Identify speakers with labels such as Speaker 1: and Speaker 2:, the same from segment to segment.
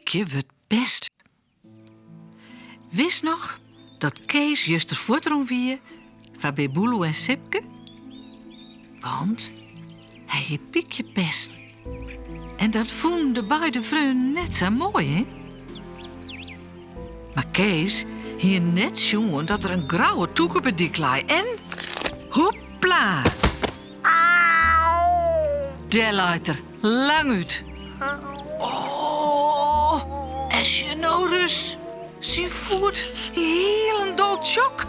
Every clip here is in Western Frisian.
Speaker 1: Pykje wurdt pest. Witst noch dat Kees juster fuortrûn wie foar Bear Boeloe en Sipke? Want hy hie Pykje pesten. En dat fûnen de beide freonen net sa moai, hè? Mar Kees hie net sjoen dat der in grouwe tûke op 'e dyk lei en hoepla! Dêr leit er langút. Oh, en sjoch no ris, syn foet hielendal tsjok.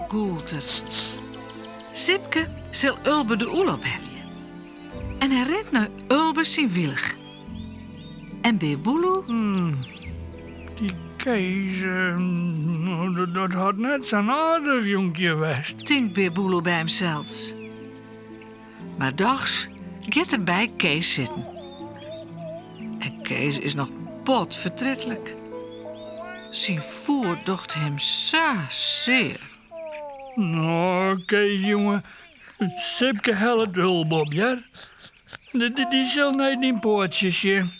Speaker 1: Gûlt er. Sipke sil Ulbe de Oel ophelje. En hy rint nei Ulbe syn wylch. En Bear Boeloe?
Speaker 2: Dy Kees, dat hat net sa'n aardich jonkje west.
Speaker 1: Tinkt Bear Boeloe by himsels. Mar dochs giet er by Kees sitten. En Kees is noch bot fertrietlik. Syn foet docht him sa sear.
Speaker 2: No, Kees jonge, Sipke hellet Ulbe op, hear. Dy sil nei dyn poatsje sjen.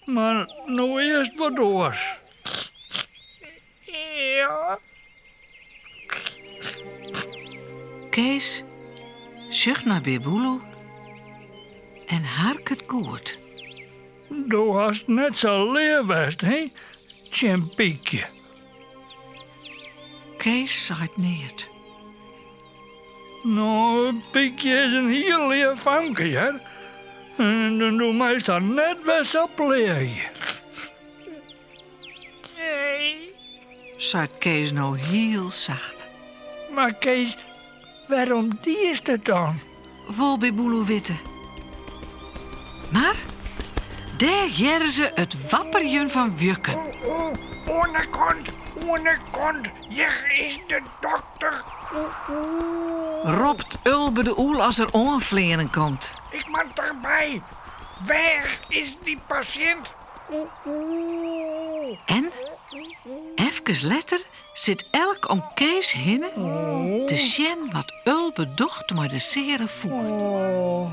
Speaker 2: Mar no earst wat oars.
Speaker 3: Ja.
Speaker 1: Kees sjocht nei Bear Boeloe en harket goed.
Speaker 2: Do hast net sa leaf west, hè, tsjin Pykje.
Speaker 1: Kees seit neat.
Speaker 2: No, Pykje is in hiel leaf famke, hear. En do meist har net wer sa pleagje.
Speaker 3: Nee.
Speaker 1: Seit Kees no hiel sacht.
Speaker 2: Mar Kees, wêrom diest it dan?
Speaker 1: Wol Bear Boeloe witte. Mar dêr hearre se it wapperjen fan wjukken.
Speaker 3: O, oan 'e kant, oan 'e kant, hjir is de dokter.
Speaker 1: Ropt Ulbe de Oel as er oanfleanen komt.
Speaker 3: Ik moat derby. Wêr is dy pasjint?
Speaker 1: En efkes letter sit elk om Kees hinne te sjen wat Ulbe docht mei de seare foet.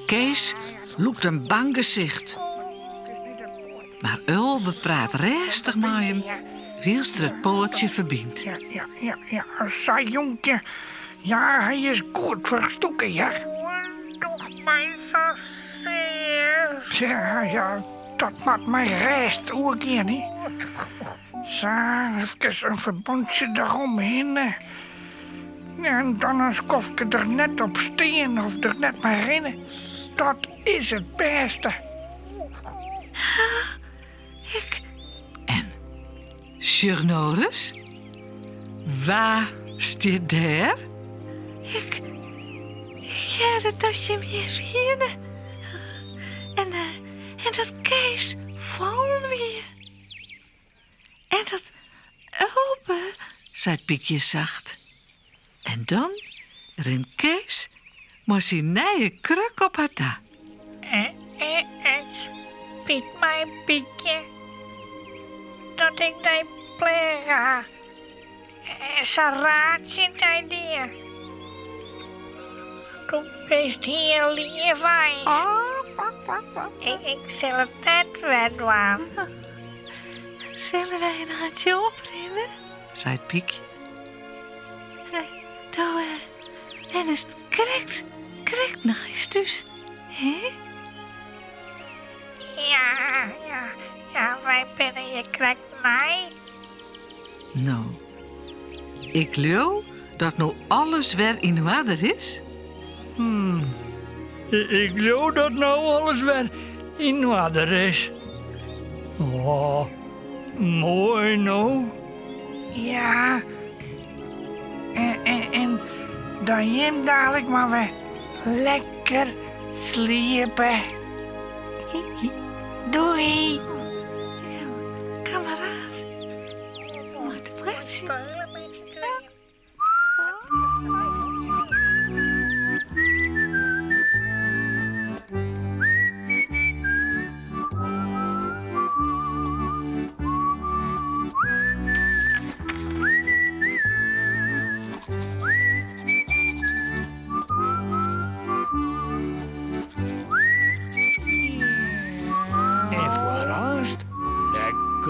Speaker 1: Kees lûkt in bang gesicht. Mar Ulbe praat rêstich mei him wylst er it poatsje ferbynt.
Speaker 3: Ja, ja, ja, ja, sa jonkje. Ja, hy is goed ferstûke, hear. Docht my sa sear. Ja, ja, dat moat mei rêst oergean, hè. Sa, efkes in ferbantsje deromhinne. En dan in skoftke der net op stean of der net mei rinne. Dat is it bêste.
Speaker 1: Ik. En sjoch no ris. Wa stiet dêr? Ik. Ik hearde dat jim hjir wiene. En, eh, en dat Kees fallen wie. En dat Ulbe, seit Pykje sacht. En dan rint Kees mei syn nije kruk op har ta.
Speaker 3: It spyt my, Pykje, dat ik dy pleage ha en sa raar tsjin dy die. Do bist hiel leaf eins. Ik sil it net wer dwaan.
Speaker 1: Sille wy in eintsje oprinne? seit Pykje. Do wennest krekt, krekt neist ús, hè?
Speaker 3: Ja, ja, ja, wy binne hjir krekt nei.
Speaker 1: No, ik leau dat no alles wer yn oarder is.
Speaker 2: Ik leau dat no alles wer yn oarder is. Oh, moai no.
Speaker 3: Ja, en, en, en dan jim dadelijk mar wer lekker sliepe. Doei.
Speaker 1: Kameraad, moai te praatsjen.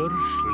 Speaker 2: Letter.